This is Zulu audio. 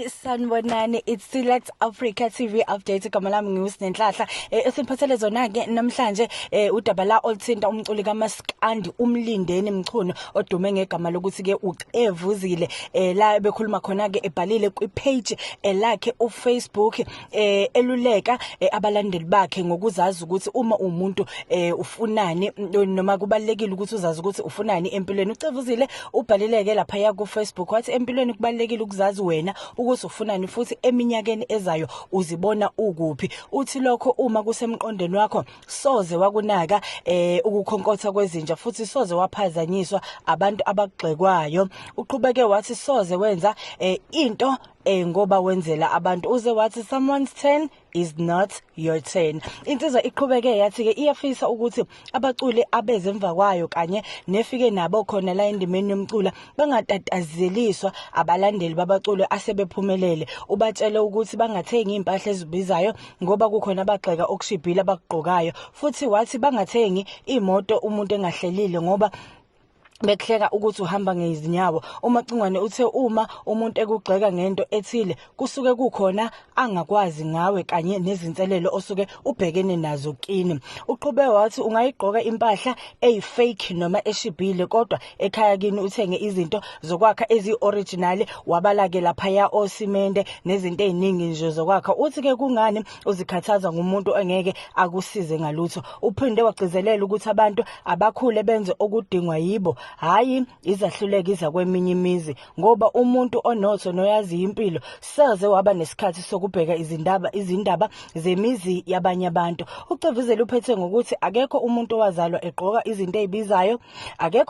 Sanibonani, it's Select Africa TV update. Igama lami ngiwuSinenhlahla. Esiniphathele zona ke namhlanje, udaba la oluthinta umculi kaMaskandi uMlindeni Mchunu odume ngegama lokuthi ke uCevuzile, la bekhuluma khona ke ebhalile kwi page lakhe uFacebook, eluleka abalandeli bakhe ngokuzazi ukuthi uma umuntu ufunani, noma kubalekile ukuthi uzazi ukuthi ufunani empilweni. UCevuzile ubhalileke lapha ya ku Facebook wathi empilweni kubalekile ukuzazi wena ukuthi ufunani futhi eminyakeni ezayo uzibona ukuphi. Uthi lokho uma kusemqondweni wakho soze wakunaka ukukhonkotha kwezinja futhi soze waphazanyiswa abantu abagxekwayo. Uqhubeke wathi soze wenza into ngoba wenzela abantu. Uze wathi someone's turn is not your turn. Insizwa iqhubeke yathi ke iyafisa ukuthi abaculi abeze emva kwayo kanye nefike nabo khona la endimeni yomcula bangatatazeliswa abalandeli babaculi asebephumelele. Ubatshele ukuthi bangathengi impahla ezibizayo ngoba kukhona abagxeka okushibhile abakugqokayo, futhi wathi bangathengi imoto umuntu engahlelile ngoba bekuhleka ukuthi uhamba ngezinyawo. UMacingwane uthe uma umuntu ekugxeka ngento ethile kusuke kukhona angakwazi ngawe kanye nezinselelo osuke ubhekene nazo kini. Uqhube wathi ungayigqoka impahla eyi-fake noma eshibhile, kodwa ekhaya kini uthenge izinto zokwakha ezi-original, wabalake laphaya osimende nezinto ey'ningi nje zokwakha. Uthi-ke kungani uzikhathaza ngumuntu engeke akusize ngalutho? Uphinde wagcizelela ukuthi abantu abakhule benze okudingwa yibo, hhayi izahluleko iza kweminye imizi, ngoba umuntu onotho noyaziyo impilo soze waba nesikhathi sokubheka izindaba zemizi yabanye abantu. UCevuzile uphethe ngokuthi akekho umuntu owazalwa egqoka izinto ey'bizayo, akekho.